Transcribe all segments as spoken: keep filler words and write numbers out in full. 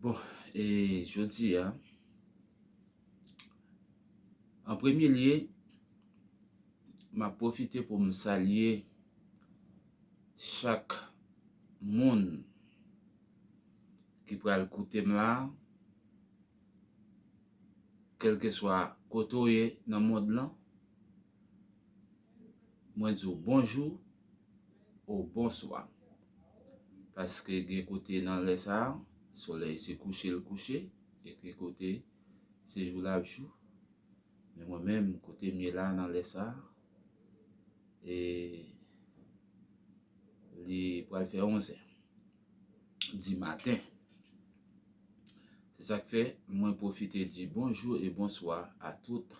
Bon, e jodi a, an premye lye, m ap pwofite pou m salye chak moun ki pral koute m la, kèlkeswa kote w ye nan mond lan, mwen di w bonjou ou bonswa. Paske gen kote nan lè sa a, solèy se kouche l kouche, e gen kote se jou l ap jou. Men mwen menm, kote m ye la nan lè sa a, e li pral fè onzè di maten. Se sa k fè mwen pwofite di bonjou e bonswa a tout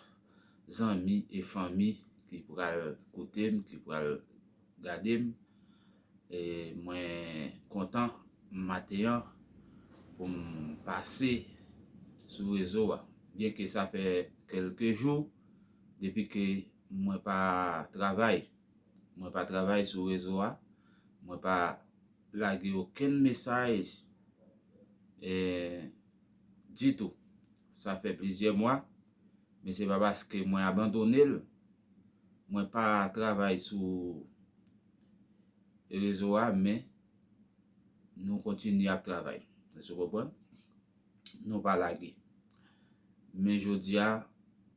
zanmi e fanmi ki pral koute m, ki pral gade m. E mwen kontan maten an pou m pase sou rezo a. Byenke sa fè kèlke jou depi ke mwen pa travay. Mwen pa travay sou rezo a. Mwen pa lage okenn mesaj, eh, ditou. Sa fè plizyè mwa, men se pa paske mwen abandone l. Mwen pa travay sou rezo a, men nou kontinye ap travay. Èske w konprann? Nou pa lage. Men jodi a,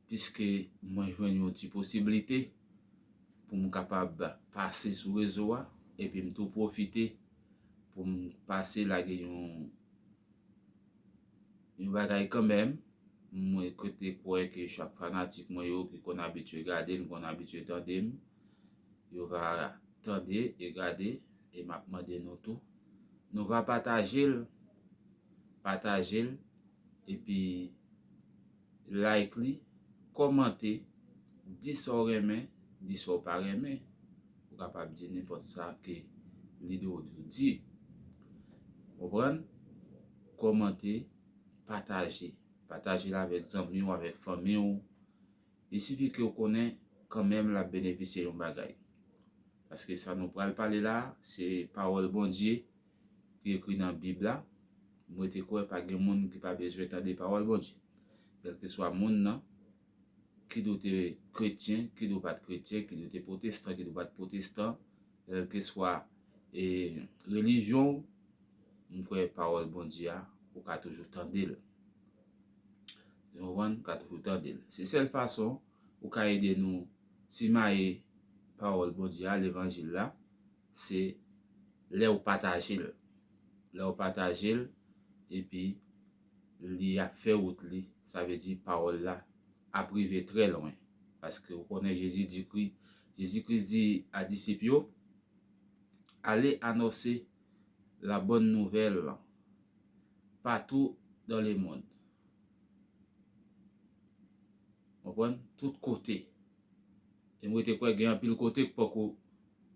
piske mwen jwenn yon ti posiblite pou m kapab pase sou rezo a, epi m tou pwofite pou m pase lage yon, yon bagay kanmenm. Mwen rete kwè ke chak fanatik mwen yo ki konn abitye gade m, konn abitye tande m, yo va tande e gade, e m ap mande nou tou, nou va pataje l, pataje l, epi like li, kòmante, di sa w renmen, di sa w pa renmen. Ou kapab di nenpòt sa ke lide w di w di. Konprann? Kòmante, pataje. Pataje l avèk zanmi w, avèk fanmi w. Li sifi ke w konnen kanmenm l ap benefisye yon bagay. Paske sa nou pral pale la, se pawòl Bondye ki ekri nan Bib la. Mwen te kwè pa gen moun ki pa bezwen tande pawòl Bondye. Kèlkeswa moun nan, kit ou te kretyen, kit ou pa t kretyen, kit ou te pwotestan, kit ou pa t pwotestan, kèlkeswa, e, relijyon w, m kwè pawòl Bondye a, ou ka toujou tande l. Ou konprann? Ou ka toujou tande l. Se sèl fason ou ka ede nou simaye pawòl Bondye a, levanjil la, se lè w pataje l. Lè w pataje l, epi li ap fè wout li, sa vle di pawòl la ap rive trè lwen. Paske ou konnen Jezi di Kri-, Jezi Kris di a disip yo, "Allez annoncer la bonne nouvelle partout dans le monde." Konprann? Tout kote. E mwen te kwè gen anpil kote k poko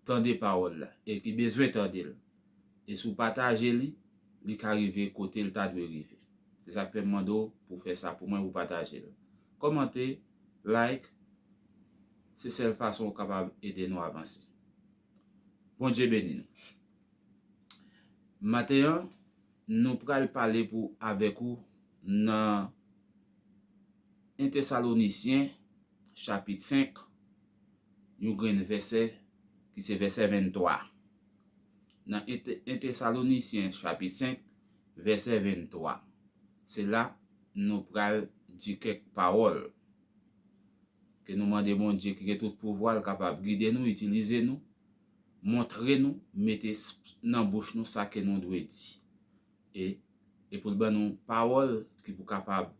tande pawòl la e ki bezwen tande l. E si w pataje li, li ka rive kote l ta dwe rive. Se sa k fè m mande w pou w fè sa pou mwen, pou w pataje l. Kòmante, like, se sèl fason w kapab ede nou avanse. Bondye beni nou. Maten an, nou pral pale pou avèk ou nan en Tesalonisyen chapit senk, yon grenn vèsè ki se vèsè venntwa. Nan en Te-, en Tesalonisyen chapit senk, vèsè venntwa. Se la nou pral di kèk pawòl. Ke nou mande Bondye ki gen tout pouvwa, l kapab gide nou, itilize nou, montre nou, mete s-, nan bouch nou sa ke nou dwe di. E, e pou l ban nou pawòl ki pou kapab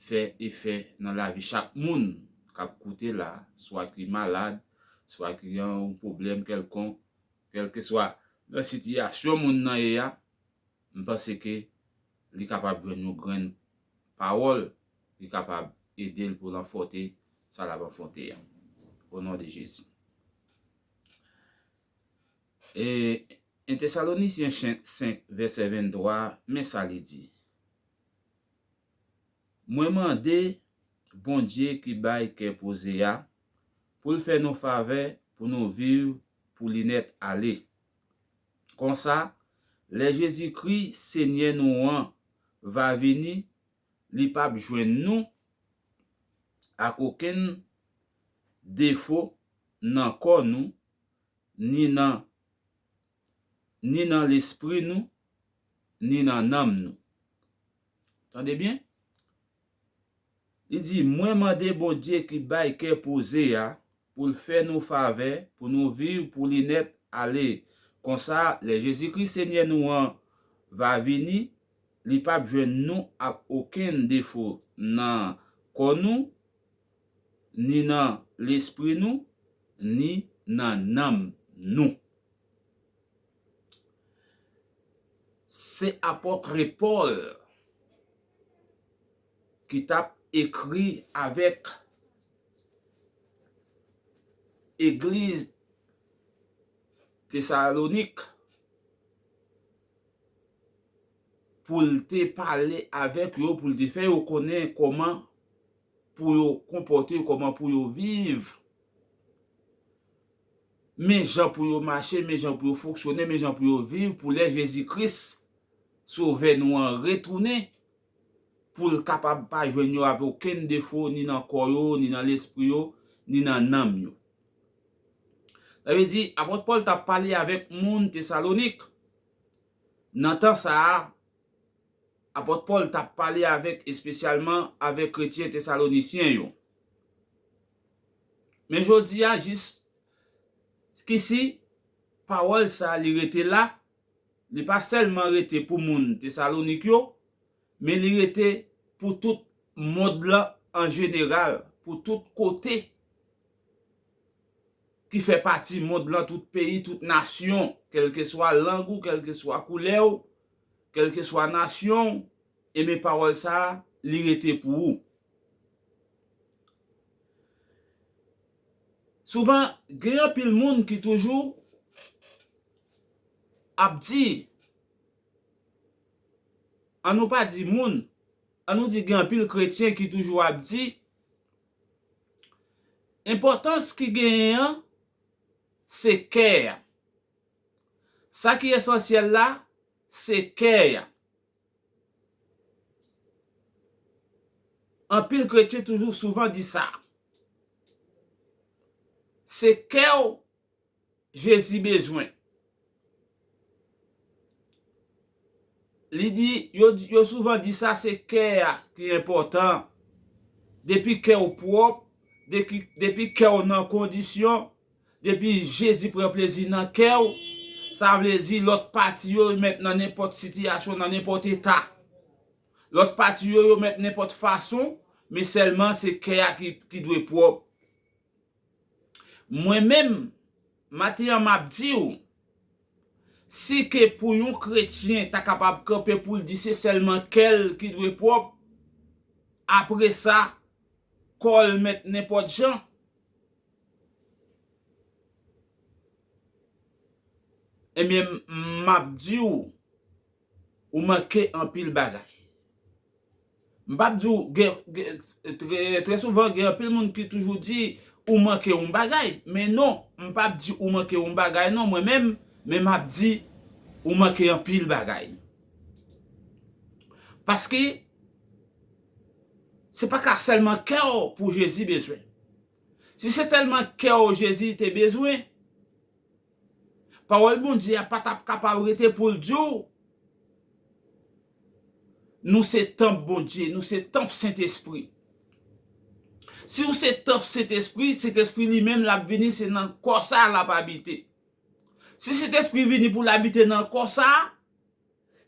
fè efè nan lavi chak moun k ap koute la, swa ki malad, swa ki gen yon pwoblèm kèlkonk, kèlkeswa nan sitiyasyon moun nan ye a, m panse ke li kapab jwenn yon grenn pawòl ki kapab ede l pou l anfònte sa l ap anfònte a. O non de Jezi. E, en Tesalonisyen chen-, senk, vèsè venntwa, men sa li di. Mwen mande Bondye ki bay kè poze a, pou l fè nou favè pou nou viv pou li nèt ale. Konsa, Lè Jezikri, Senyè nou an, va vini, li p ap jwenn nou ak okenn defo nan kò nou, ni nan, ni nan lespri nou, ni nan nanm nou. Tande byen. Li di, mwen mande Bondye ki bay kè poze a pou l fè nou favè, pou nou viv pou li nèt ale. Konsa, lè Jezikri Senyè nou an va vini, li p ap jwenn nou ak okenn defo nan kò nou, ni nan lespri nou, ni nan nanm nou. Se apòt Pòl ki t ap ekri avèk egliz Tesalonik pou l te pale avèk yo, pou l te fè yo konnen kòman pou yo konpòte yo, kòman pou yo viv. Men jan pou yo mache, men jan pou yo fonksyone, men jan pou yo viv pou lè Jezi Kris, Sovè nou an, retounen, pou l kapab pa jwenn yo avèk okenn defo, ni nan kò yo, ni nan lespri yo, ni nan nanm yo. Sa vle di, apòt Pòl t ap pale avèk moun Tesalonik. Nan tan sa a, apòt Pòl t ap pale avèk, espesyalman avèk kretyen tesalonisyen yo. Men jodi a, jiskisi, pawòl sa a, li rete la, li pa sèlman rete pou moun Tesalonik yo, men li rete pou tout mond lan an jeneral, pou tout kote ki fè pati mond lan, tout peyi, tout nasyon, kèlkeswa lang ou, kèlkeswa koulè w, kèlkeswa nasyon w, ebyen pawòl sa a, li rete pou ou. Souvan, gen anpil moun ki toujou ap di, an nou pa di moun, an nou di gen anpil kretyen ki toujou ap di, enpòtans ki genyen an, se kè a. Sa ki esansyèl la, se kè a. Anpil kretyen toujou souvan di sa. Se kè w Jezi bezwen. Li di, yo, yo souvan di sa, se kè a ki enpòtan. Depi kè w pwòp, depi, depi kè w nan kondisyon, depi Jezi pran plezi nan kè w, sa vle di lòt pati yo mèt nan nenpòt sitiyasyon, nan nenpòt eta. Lòt pati yo, yo mèt nenpòt fason, men sèlman se kè a ki, ki dwe pwòp. Mwen menm, maten an m ap di w, si ke pou yon kretyen ta kapab kanpe pou l di se sèlman kè l ki dwe pwòp, apre sa, kò l mèt nenpòt jan, ebyen, m ap di w, ou manke anpil bagay. M p ap di w, gen, gen, trè, trè souvan, gen anpil moun ki toujou di, ou manke yon bagay. Men non, m p ap di ou manke yon bagay, non, mwen menm, men m ap di, ou manke anpil bagay. Paske, se pa ka sèlman kè w pou Jezi bezwen. Si se sèlman kè w Jezi te bezwen, pawòl Bondye a pa t ap kapab rete pou l di w, nou se tanp Bondye, nou se tanp Sentespri. Si w se tanp Sentespri, Sentespri li menm l ap vini, se nan kò sa a l ap abite. Si Sentespri vini pou l abite nan kò sa a,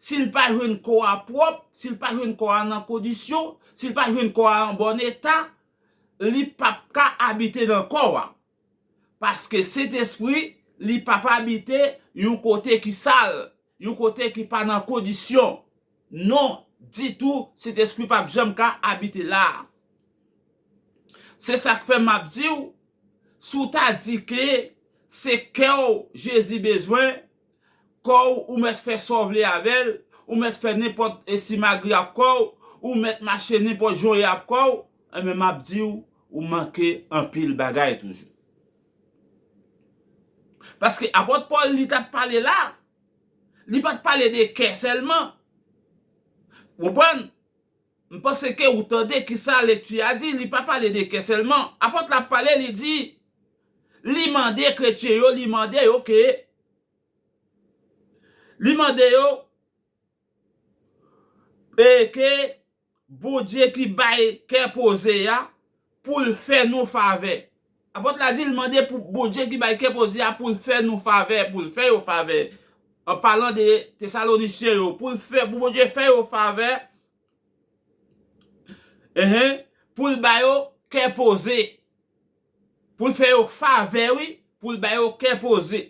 si l pa jwenn kò a pwòp, si l pa jwenn kò a nan kondisyon, si l pa jwenn kò a an bòn eta, li p ap ka abite nan kò a. Paske Sentespri, li p ap abite yon kote ki sal, yon kote ki pa nan kondisyon. Non, ditou, Sentespri p ap janm ka abite la a. Se sa k fè m ap di w, si w ta di ke se kè w Jezi bezwen, kò w, ou mèt fè sa w vle avè l, ou mèt fè nenpòt e simagri ak kò w, ou mèt mache nenpòt jan w ye ak kò w, enben m ap di w, ou manke anpil bagay toujou. Paske apòt Pòl, li t ap pale la, Li pa t pale de kè sèlman. Ou konprann? M panse ke ou tande kisa lekti a di, li pa pale de kè sèlman. Apot la ap pale, li di, li mande kretyen yo, li mande yo ke, li mande yo, e ke Bondye ki bay kè poze a pou l fè nou favè. Apot la di l mande pou Bondye ki bay kè poze a pou l fè nou favè, pou l fè yo favè. An palan de Tesalonisyen yo, pou l fè, pou Bondye fè yo favè, enhen, pou l ba yo kè poze. Pou l fè yo favè, wi, pou l ba yo kè poze.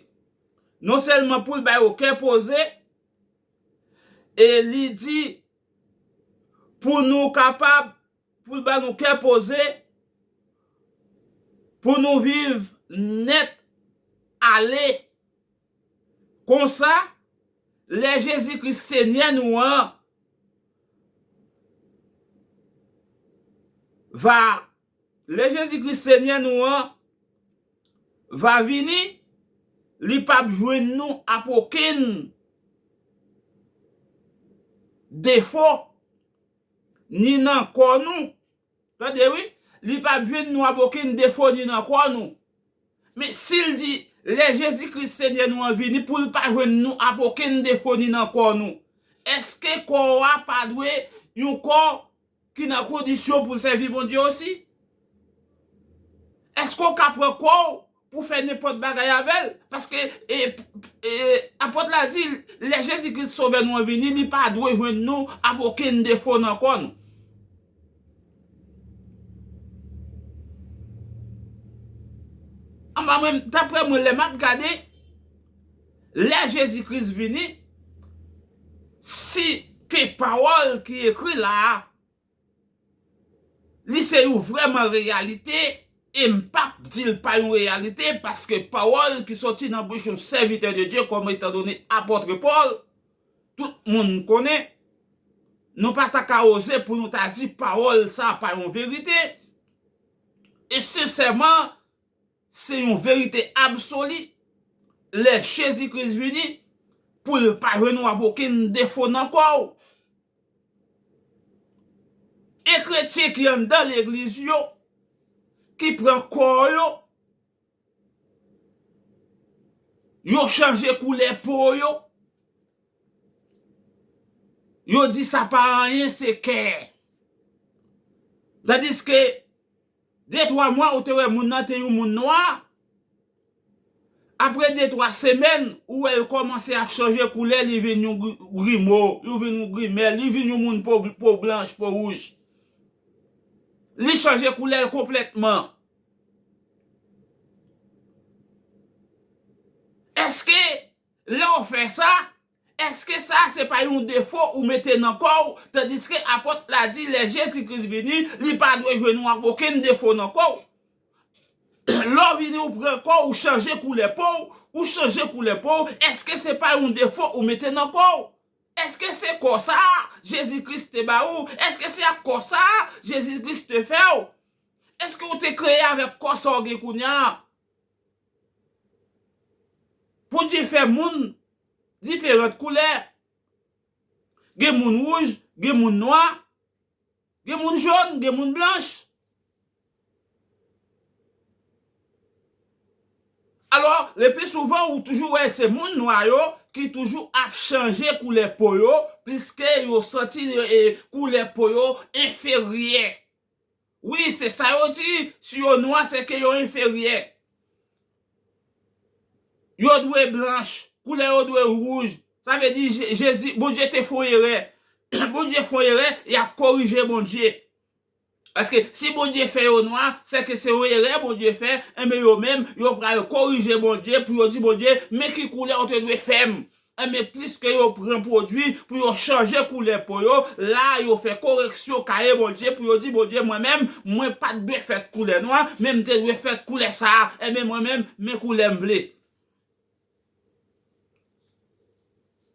Non sèlman pou l ba yo kè poze, e li di, pou nou kapab, pou l ba nou kè poze, pou nou viv nèt ale. Konsa, lè Jezi Kris Senyè nou an va, lè Jezi Kris Senyè nou an va vini, li p ap jwenn nou ap okenn defo, ni nan kò nou. Tande wi, li p ap jwenn nou ap okenn defo ni nan kò nou. Men si l di, lè Jezi Kris Senyè nou an vini, pou l pa jwenn nou ap okenn defo ni nan kò nou, èske kò a pa dwe yon kò ki nan kondisyon pou l sèvi Bondye osi? Èske w ka pran kò w pou fè nenpòt bagay avè l? Paske, e, e, apot la di, lè Jezi Kris Sovè nou an vini, li pa dwe jwenn nou ap okenn defo nan kò nou. Anba mwen, daprè mwen, lè m ap gade, lè Jezi Kris vini, si ke pawòl ki ekri la a, li se yon vrèman reyalite, e m p ap di l pa yon reyalite, paske pawòl ki soti nan bouch yon sèvitè de Dye, kòm etandone apòt Pòl, tout moun konnen, nou pa ta ka oze pou nou ta di pawòl sa a pa yon verite. E sensèman, se yon verite absoli. Lè Jezi Kris vini, pou l pa jwenn ou ap okenn defo nan kò w. E kretyen ki anndan legliz yo, ki pran kò yo, yo chanje koulè po yo, yo di sa pa anyen, se kè. Tandiske, de twa mwa, ou te wè moun nan te yon moun nwa. Apre de twa semèn, ou wè l kòmanse ap chanje koulè, li vin yon gri-, grimo, li vin yon grimèl, li vin yon moun po, po blanch, po wouj. Li chanje koulè l konplètman. Èske lè w fè sa, èske sa se pa yon defo ou mete nan kò w, tandiske apot la di lè Jezi Kris vini, li pa dwe jwenn ou ak okenn defo nan kò w? Lè w vini, ou pran kò w, ou chanje koulè po w, ou chanje koulè po w, èske se pa yon defo ou mete nan kò w? Èske se kò sa a Jezi Kris te ba ou? Èske se ak kò sa a Jezi Kris te fè w? Èske ou te kreye avèk kò sa w gen kounye a? Bondye fè moun diferan koulè. Gen moun wouj, gen moun nwa, gen moun jòn, gen moun blanch. Alò, le pli souvan, ou toujou wè se moun nwa yo ki toujou ap chanje koulè po yo, piske yo santi, e, koulè po yo enferyè. Wi, se sa yo di, si yo nwa, se ke yo enferyè. Yo dwe blanch, koulè yo dwe wouj. Sa vle di Je-, Jezi, Bondye te fè yon erè. Bondye fè yon erè, y ap korije Bondye. Paske si Bondye fè yo nwa, se ke se yon erè Bondye fè, enben yo menm, yo pral korije Bondye pou yo di Bondye, men ki koulè ou te dwe fè m. Enben, pliske yo pran pwodui pou yo chanje koulè po yo, la yo fè koreksyon kaye Bondye pou yo di, Bondye, mwen menm, mwen pa t dwe fèt koulè nwa, men m te dwe fèt koulè sa a. Enben, mwen menm, men koulè m vle.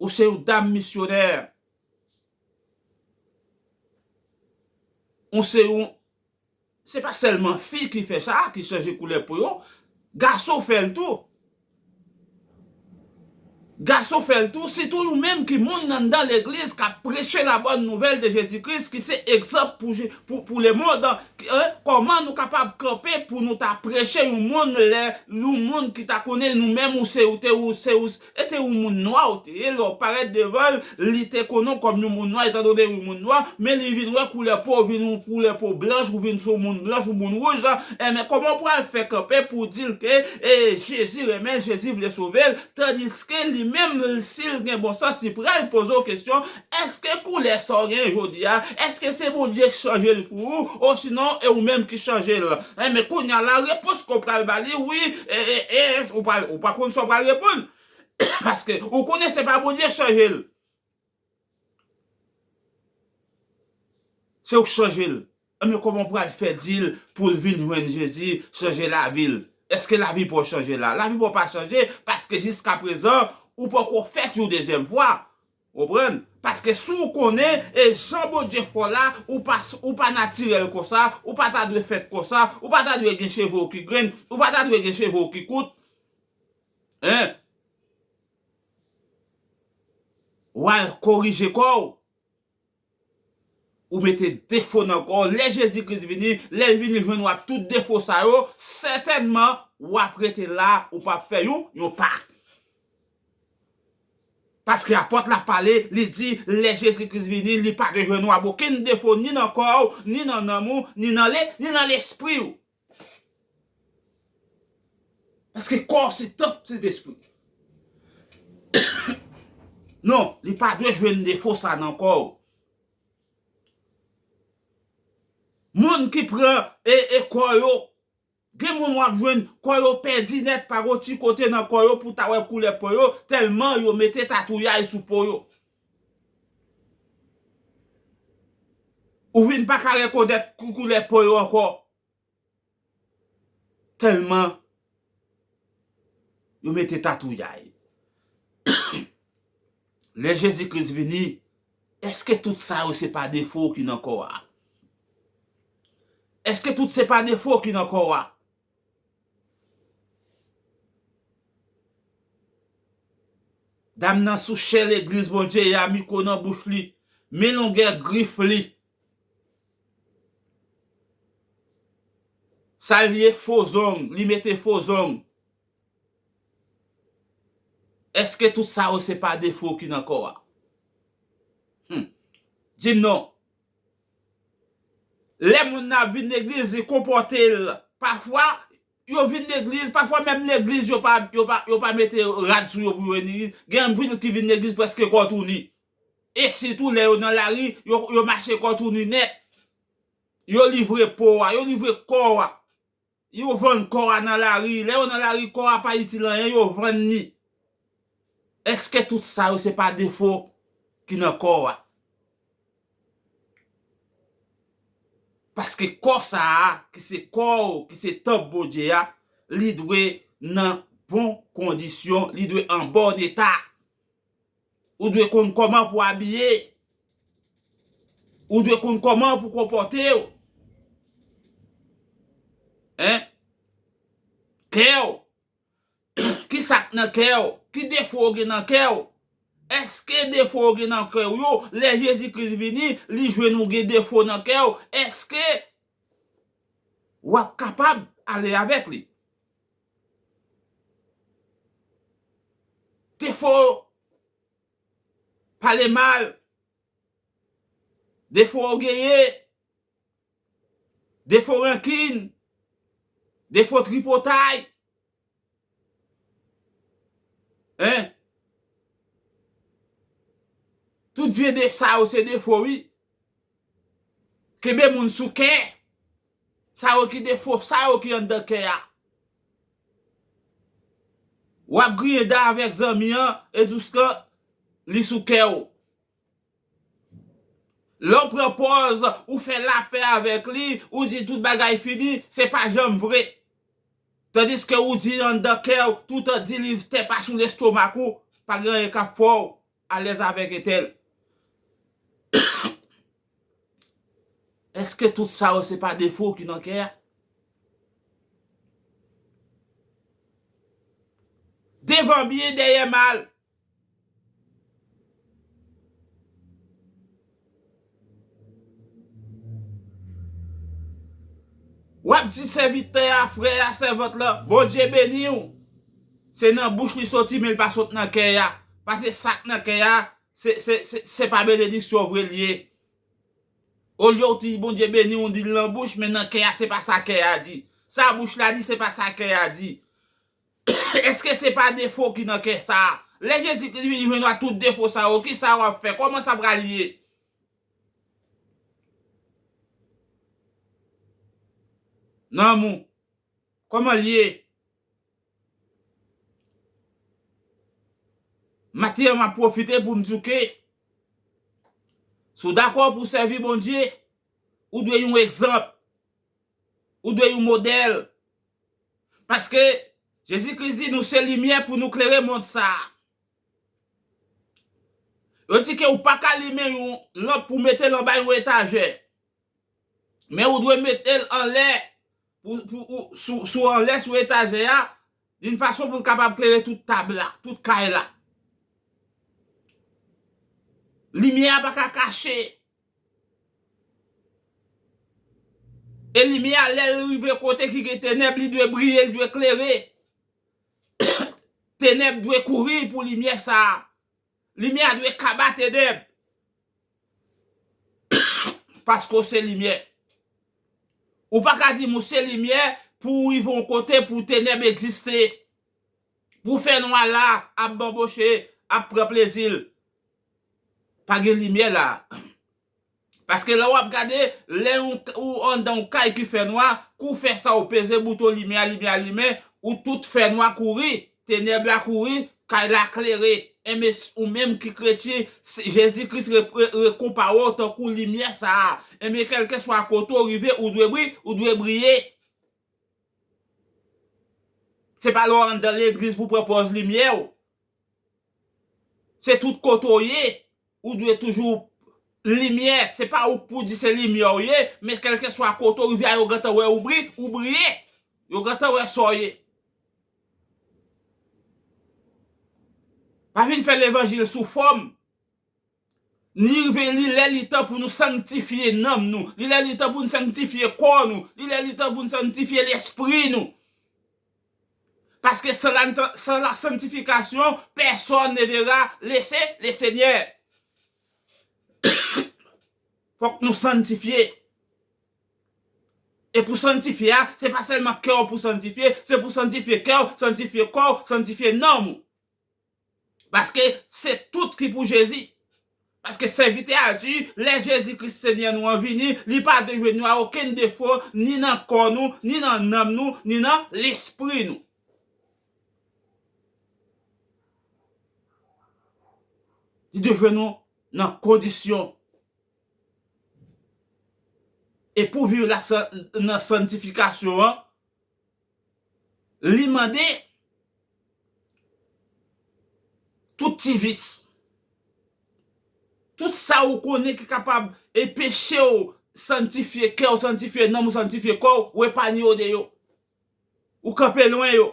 Ou se yon dam misyonè. Ou se yon, se pa sèlman fi ki fè sa, ki chanje koulè po yo, gason fè l tou. Gason fè l tou, sitou nou menm ki moun anndan legliz k ap preche la bonne nouvelle de Jésus-Christ, ki se egzanp pou, pou, pou lemonn. Kòman nou kapab kanpe pou nou ta preche yon moun lè yon moun ki ta konnen nou menm ou se ou te ou se ou e te yon moun nwa ou te ye, lè w parèt devan l, li te konnen w kòm yon moun nwa, etandone yon moun nwa, men li vin wè koulè po w vin yon koulè po blanch, ou vin sou moun blanch, ou moun wouj, enben kòman w pral fè kanpe pou w di l ke e, Jezi renmen l, Jezi vle sove l, tandiske li menm, si l gen bon sans, li pral poze w kesyon, èske koulè sa w gen jodi a, èske se Bondye k chanje l pou ou, osinon e ou menm ki chanje l? Enben, kounye a la, repons ke w pral ba li, wi, e, e, e, ou pral, ou pa konn sa w pral reponn. Paske ou konnen se pa Bondye k chanje l. Se ou k chanje l. Enben, kòman w pral fè di l pou l vin jwenn Jezi, chanje lavi l? Èske lavi pa w chanje la? Lavi pa w pa chanje, paske jiskaprezan, ou poko fèt yon dezyèm fwa. Konprann? Paske si w konnen, e jan Bondye fè w la, ou pa, ou pa natirèl konsa, ou pa ta dwe fèt konsa, ou pa ta dwe gen cheve w ki grenn, ou pa ta dwe gen cheve w ki kout. Hein? W al korije kò w. Ou mete defo nan kò w. Lè Jezi Kris vini, lè l vini jwenn w ak tout defo sa yo, sètènman, w ap rete la, ou p ap fè yon, yon pa. Paske apòt la pale, li di, lè Jezi Kris vini, li pa dwe jwenn w ak okenn defo, ni nan kò w, ni nan nanm ou, ni nan le, ni nan lespri w. Paske kò w se tanp Sentespri. Non, li pa dwe jwenn defo sa nan kò w. Moun ki pran e, e kò yo, gen moun w ap jwenn kò yo pèdi nèt, pa gen ti kote nan kò yo pou ta wè koulè po yo, tèlman yo mete tatouyay sou po yo. Ou vin pa ka rekonèt kou-, koulè po yo ankò. Tèlman yo mete tatouyay. Lè Jezi Kris vini, èske tout sa yo se pa defo ki nan kò a? Èske tout se pa defo ki nan kò a? Dam nan sou chè legliz Bondye a, mikwo nan bouch li, men longè grif li. Sa l ye fo zong, li mete fo zong. Èske tout sa yo se pa defo ki nan kò a? Hmm. Di m non. Lè moun nan ap vin legliz, li konpòte l. Pafwa, yo vin legliz, pafwa menm legliz, yo pa, yo pa, yo pa mete rad sou yo pou yo vin legliz. Gen anpil ki vin legliz prèske kò touni. E sitou lè yo nan lari, yo, yo mache kò touni nèt. Yo livre po a, yo livre kò a. Yo vann kò a nan lari. Lè yo nan lari, kò a pa itil anyen, yo vann li. Èske tout sa yo se pa defo ki nan kò a? Paske kò sa a, ki se kò w, ki se tanp Bondye a, li dwe nan bon kondisyon, li dwe an bon eta. Ou dwe konn kòman pou abiye. Ou dwe konn kòman pou konpòte w. Hein? Kè w. Ki sa k nan kè w? Ki defo w gen nan kè w? Èske defo w gen nan kè w yo, lè Jezi Kris vini, li jwenn ou gen defo nan kè w, èske w ap kapab ale avèk li? Defo pale mal, defo ògeye, defo rankin, defo tripotay. Hein? Tout vye de sa yo se defo, wi. Kenbe moun sou kè. Sa yo ki defo, sa yo ki anndan kè a. W ap griyen da avèk zanmi an, e jouskan li sou kè w. Lè w pran pòz, ou fè lapè avèk li, ou di tout bagay fini, se pa janm vre. Tandiske ou di anndan kè w, toutan di li tè pa sou lestomak ou, pa gen anyen k ap fè w alèz avèk entèl. Èske tout sa yo se pa defo ki nan kè a? Devan byen, dèyè mal. Ti sèvitè a, frè a, sèvant lan, Bondye beni w. Se nan bouch li soti, men l pa sot nan kè a. Paske sa k nan kè a, se, se, se, se pa benediksyon vre l ye. Olye w di Bondye beni w, w di l nan bouch, men nan kè a, se pa sa kè a di. Sa bouch la di, se pa sa kè a di. Èske se pa defo ki nan kè sa a? Lè Jezi Kris vin jwenn w ak tout defo sa yo, ki sa w ap fè? Kòman sa pral ye? Nan amou. Kòman l ye? Maten an, m ap pwofite pou m di w ke si w dakò pou w sèvi Bondye, ou dwe yon egzanp. Ou dwe yon modèl. Paske Jezi Kris di nou se limyè pou nou klere mond sa a. Yo di ke ou pa ka limen yon lanp pou mete l anba yon etajè. Men ou dwe mete l anlè, pou, pou, ou, sou, sou anlè, sou etajè a, d'une façon pou l kapab klere tout tab la, tout kay la. Limyè a pa ka kache. E limyè a, lè l rive kote ki gen tenèb, li dwe briye, li dwe klere. Tenèb dwe kouri pou limyè sa a. Limyè a dwe kaba tenèb. Paske w se limyè. Ou pa ka di m ou se limyè pou w rive yon kote pou tenèb egziste. Pou fènwa la ap banboche, ap pran plezi l. Pa gen limyè la. Paske lè w ap gade, lè ou, ou anndan yon kay ki fènwa, kou fè sa ou peze bouton limyè a, limyè a limen, ou tout fènwa kouri, tenèb la kouri, kay la klere. Enben, s- ou menm ki kretyen, s- Jezi Kris re- re- rekonpare w tankou limyè sa a. Enben, kèlkeswa kote w rive, ou dwe bri- ou dwe briye. Se pa lè w anndan legliz pou pran pòz limyè w. Se tout kote w ye, ou dwe toujou limyè. Se pa ou k pou di se limyè w ye, men kèlkeswa kote w rive a, yo gentan wè ou bri- ou briye. Yo gentan wè sa w ye. Pa vin fè levanjil sou fòm. Li rive, li lè li tan pou nou sanntifye nanm nou. Li lè li tan pou nou sanntifye kò nou. Li lè li tan pou nou sanntifye lespri nou. Paske sans la, sans la sanctification, personne ne verra le, le Seigneur. Fòk nou sanntifye. E pou sanntifye a, se pa sèlman kè w pou sanntifye, se pou sanntifye kè w, sanntifye kò w, sanntifye nanm ou. Paske se tout ki pou Jezi. Paske sèvitè a di, lè Jezi Kris Senyè nou an vini, li pa dwe jwenn nou a okenn defo, ni nan kò nou, ni nan nanm nou, ni nan lespri nou. Li dwe jwenn nou nan kondisyon. E pou viv la san- nan santifikasyon an, li mande tout ti vis, tout sa ou konnen ki kapab enpeche w santifye kè w, santifye nanm ou, santifye kò w, ou epanye yo de yo. Ou kanpe lwen yo.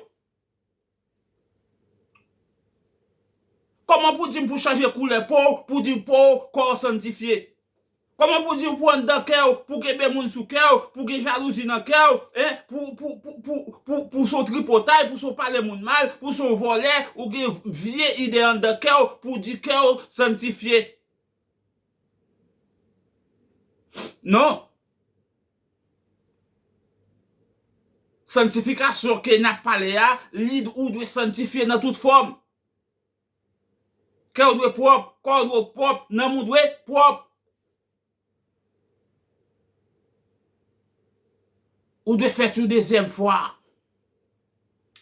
Kòman pou di m pou chanje koulè po w, pou di po w, kò w santifye? Kòman pou di pou anndan kè w, pou kenbe moun sou kè w, pou gen jalouzi nan kè w, en, pou, pou, pou, pou, pou, pou son tripotay, pou son pale moun mal, pou son vòlè, ou gen vye ide anndan kè w, pou di kè w santifye? Non. Santifikasyon ke n ap pale a, li, ou dwe santifye nan tout fòm. Kè w dwe pwòp, kò w dwe pwòp, nanm ou dwe pwòp. Ou dwe fèt yon dezyèm fwa.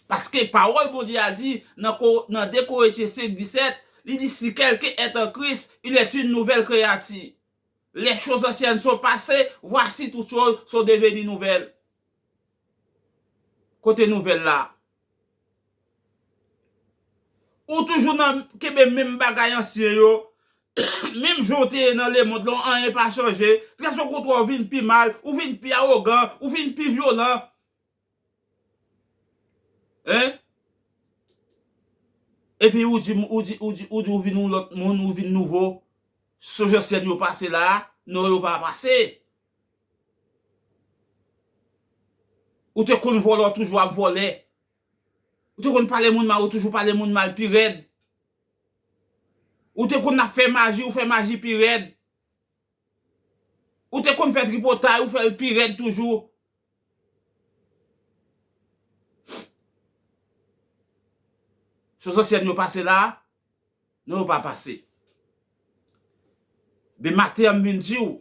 Paske pawòl Bondye a di nan Ko- nan de Korentyen senk disèt, li di, si quelqu'un est en Christ, il est une nouvelle créature. Les choses anciennes sont passées, voici toutes choses sont devenues nouvelles. Kote nouvèl la? Ou toujou nan kenbe menm bagay ansyen yo. Menm jan w te ye nan lemonn lan, anyen pa chanje. Trè sontwa w vin pi mal, ou vin pi awogan, ou vin pi vyolan. Hein? Epi ou di, ou di, ou di, ou di ou vin yon lòt moun, ou vin nouvo. Soj ansyen yo pase la, non yo pa pase. Ou te konn vòlè, ou toujou ap vòlè. Ou te konn pale moun mal, ou toujou pale moun mal pi rèd. Ou te konn ap fè maji, ou fè maji pi rèd. Ou te konn fè tripotay, ou fè l pi rèd toujou. Choz ansyèn yo pase la, non, yo pa pase. Men maten an, m vin di w,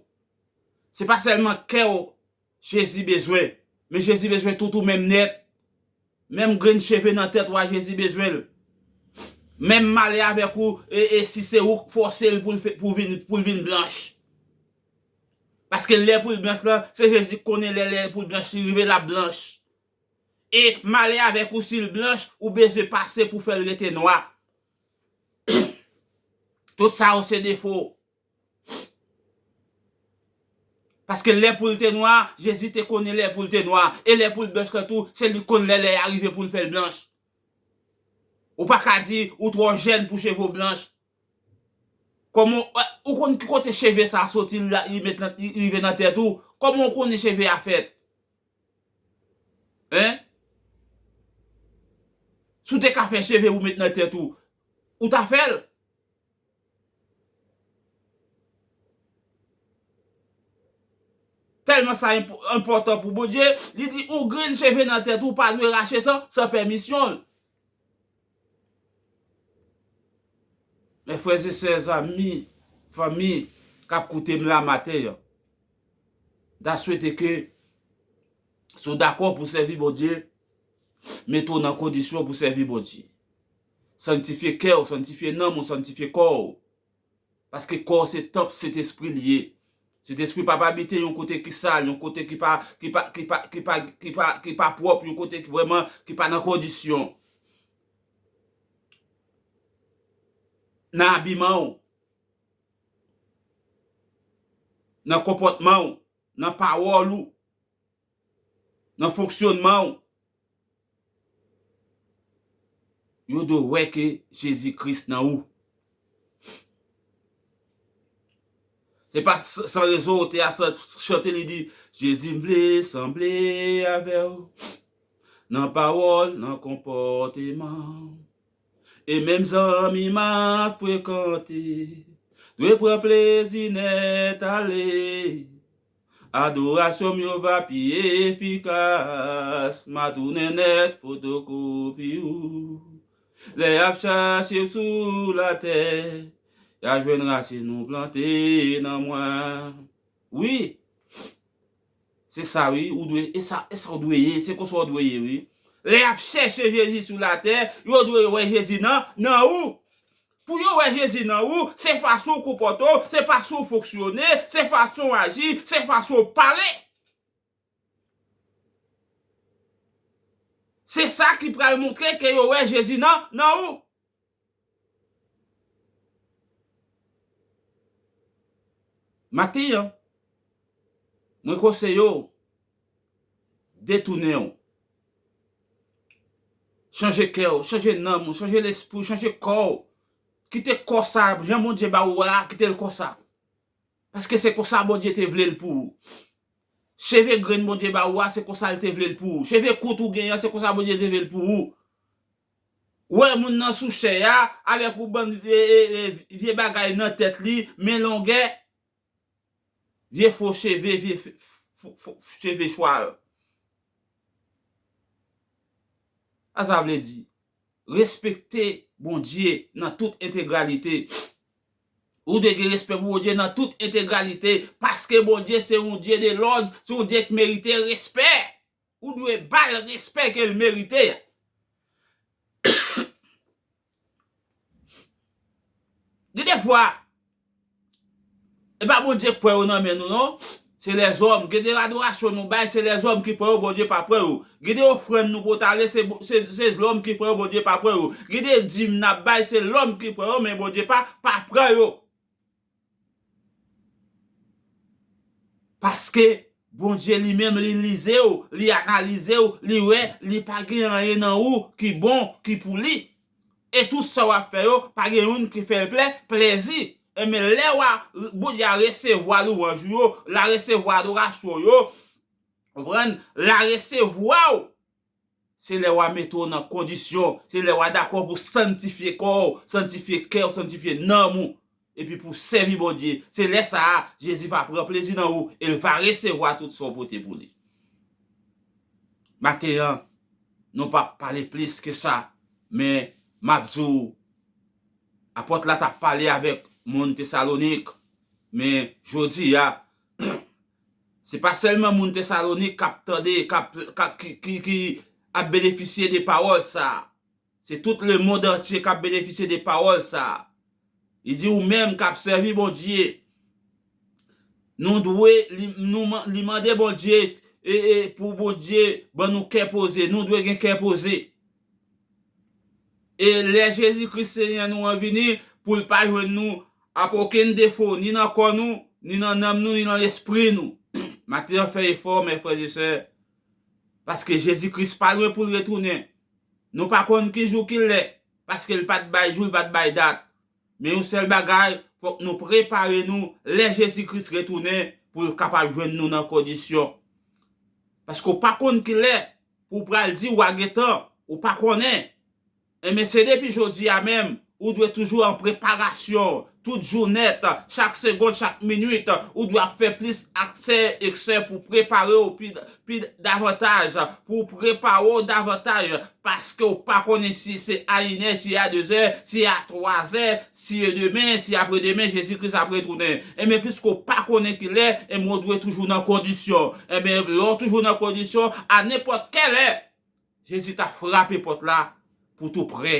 se pa sèlman kè w Jezi bezwen, men Jezi bezwen tout ou menm nèt. Menm grenn cheve nan tèt ou a, Jezi bezwen l. Menm m ale avèk ou, e, e si se ou k fòse l pou l fè, pou vin, pou l vin blanch. Paske lè pou l blanch lan, se Jezi k konnen lè, lè pou l blanch li rive, l ap blanch. E m ale avèk ou, si l blanch, ou bezwen pase pou fè l rete nwa. Tout sa yo se defo. Paske lè pou l te nwa, Jezi te konnen lè pou l te nwa. E lè pou l blanch lan tou, se li k konn lè lè a rive pou l fè l blanch. Ou pa ka di ou twò jèn pou cheve w blanch. Kòman, ou konn ki kote cheve sa a soti, li la, li met nan, li rive nan tèt ou? Kòman ou konnen cheve a fèt? Hein? Si w te ka fè cheve pou met nan tèt ou, ou ta fè l? Tèlman sa enp-, enpòtan pou Bondye, li di, ou grenn cheve nan tèt ou pa dwe rache san, san pèmisyon l. Mes frères et sœurs, zanmi, fanmi k ap koute m la maten an, m ta swete ke si w dakò pou sèvi Bondye, mete w nan kondisyon pou sèvi Bondye. Sanntifye kè w, sanntifye nanm ou, sanntifye kò w. Paske kò w se tanp Sentespri l ye. Sentespri p ap abite yon kote ki sal, yon kote ki pa, ki pa, ki pa, ki pa, ki pa, ki pa pwòp, yon kote ki vrèman, ki pa nan kondisyon. Nan abiman w, nan konpòtman w, nan pawòl ou, nan fonksyonman w, yo dwe wè ke Jezi Kris nan ou. Se pa s-, san rezon otè a sa-, chante, li di, Jezi, m vle sanble avè w nan pawòl, nan konpòteman. E menm zanmi m ap frekante dwe pran plezi nèt ale. Adorasyon m yo va pi efikas, m a tounen nèt fotokopi w. Lè y ap chache w sou latè, y a jwenn rasin ou plante nan mwen. Wi, se sa wi, ou dwe, e sa, e sa w dwe ye, se konsa w dwe ye wi. Lè y ap chèche Jezi sou latè, yo dwe wè Jezi nan, nan ou. Pou yo wè Jezi nan ou, se fason w konpòte w, se fason w fonksyone, se fason w aji, se fason w pale. Se sa ki pral montre ke yo wè Jezi nan, nan ou. Maten an, mwen konseye w, detounen w. Chanje kè w, chanje nanm ou, chanje lespri w, chanje kò w. Kite kò sa, jan Bondye ba ou la, kite l konsa. Paske se konsa Bondye te vle l pou ou. Cheve grenn Bondye ba ou a, se konsa l te vle l pou ou. Cheve kout ou genyen an, se konsa Bondye te vle l pou ou. Ou wè moun nan sou chè a, avèk ou bann vye, e, e, vye bagay nan tèt li, men longè, vye fo cheve, vye f-, fo, fo cheve chwal. Sa sa vle di? Respekte Bondye nan tout entegralite. Ou dwe gen respè pou Bondye nan tout entegralite, paske Bondye se yon Dye de lòd, se yon Dye ki merite respè. Ou dwe ba l respè ke l merite. Gen de fwa, e pa Bondye k pran yo nan men nou, non. Se lèzòm. Gen de adorasyon nou bay, se lèzòm ki pran yo, Bondye pa pran yo. Gen de ofrann nou pote ale, se, se, se lòm ki pran yo, Bondye pa pran yo. Gen de dim n ap bay, se lòm ki pran yo, men Bondye pa, pa pran yo. Paske Bondye li menm, li lize w, li analize w, li wè, li pa gen anyen nan ou ki bon, ki pou li. E tout sa w ap fè yo, pa gen youn ki fè l plè, plezi. Enben, lè w a, Bondye a resevwa lwanj ou yo, l a resevwa adorasyon w yo, Konprann? L a resevwa w. Se lè w a mete w nan kondisyon, se lè w a dakò pou w sanntifye kò w, sanntifye kè w, sanntifye nanm ou, epi pou w sèvi Bondye. Se lè sa a, Jezi va pran plezi nan ou e l va resevwa tout sa w pote pou li. Maten an, nou p ap pale plis ke sa, men m ap di w, apòt la t ap pale avèk moun Tesalonik, men jodi a, se pa sèlman moun Tesalonik k ap tande, k ap, k ap, ki, ki, ki ap benefisye de pawòl sa a. Se tout lemonn antye k ap benefisye de pawòl sa a. Li di, ou menm k ap sèvi Bondye, nou dwe, li, nou, li mande Bondye e, e pou Bondye ban nou kè poze. Nou dwe gen kè poze. E lè Jezi Kris Senyè nou an vini, pou l pa jwenn nou ap okenn defo, ni nan kò nou, ni nan nanm nou, ni nan lespri nou. Maten an, fè efò, mè frè e sè, paske Jezi Kris pa lwen pou l retounen. Nou pa konn ki jou ki lè, paske l pa t bay jou, l pa t bay dat. Men yon sèl bagay, fòk nou prepare nou lè Jezi Kris retounen pou l kapab jwenn nou nan kondisyon. Paske w pa konn ki lè pou w pral di w a gen tan, ou pa konnen. Enben, se depi jodi a menm, ou dwe toujou an preparasyon, tout jou nèt, chak segonn, chak minit, ou dwe ap fè plis aksè, eksè pou prepare w pi, pi davantaj, pou prepare w davantaj, paske w pa konnen si se a inè, si a dezè, si a twazè, si demen, si apredemen, Jezi Kris ap retounen. Enben, piske w pa konnen ki lè, enben, w dwe toujou nan kondisyon. Enben, lè w toujou nan kondisyon, a nenpòt kèlè, Jezi ta frape pòt la pou tou prè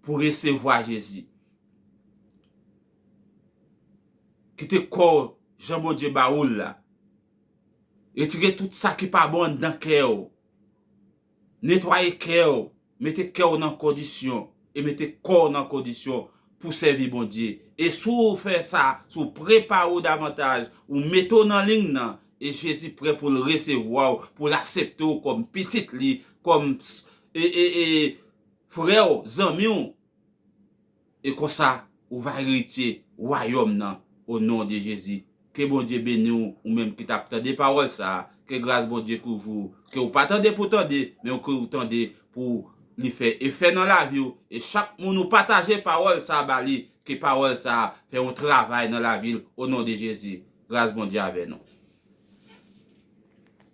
pou resevwa Jezi. Kite kò w jan Bondye ba ou l la. Retire tout sa ki pa bon anndan kè w. Netwaye kè w. Mete kè w nan kondisyon e mete kò w nan kondisyon pou sèvi Bondye. E si w fè sa, si w prepare w davantaj, ou mete w nan liy nan, e Jezi prè pou l resevwa w, pou l aksepte w kòm pitit li, kòm e, e, e, frè w, zanmi w. E konsa, ou va eritye wayòm nan, o non de Jezi. Ke Bondye beni w, ou menm ki t ap tande pawòl sa a. Ke gras Bondye kouvri w. Ke w pa tande pou tande, men ke w tande pou li fè efè nan lavi w. E chak moun ou pataje pawòl sa a ba li, ke pawòl sa a fè yon travay nan lavi l, o non de Jezi. Gras Bondye avè nou.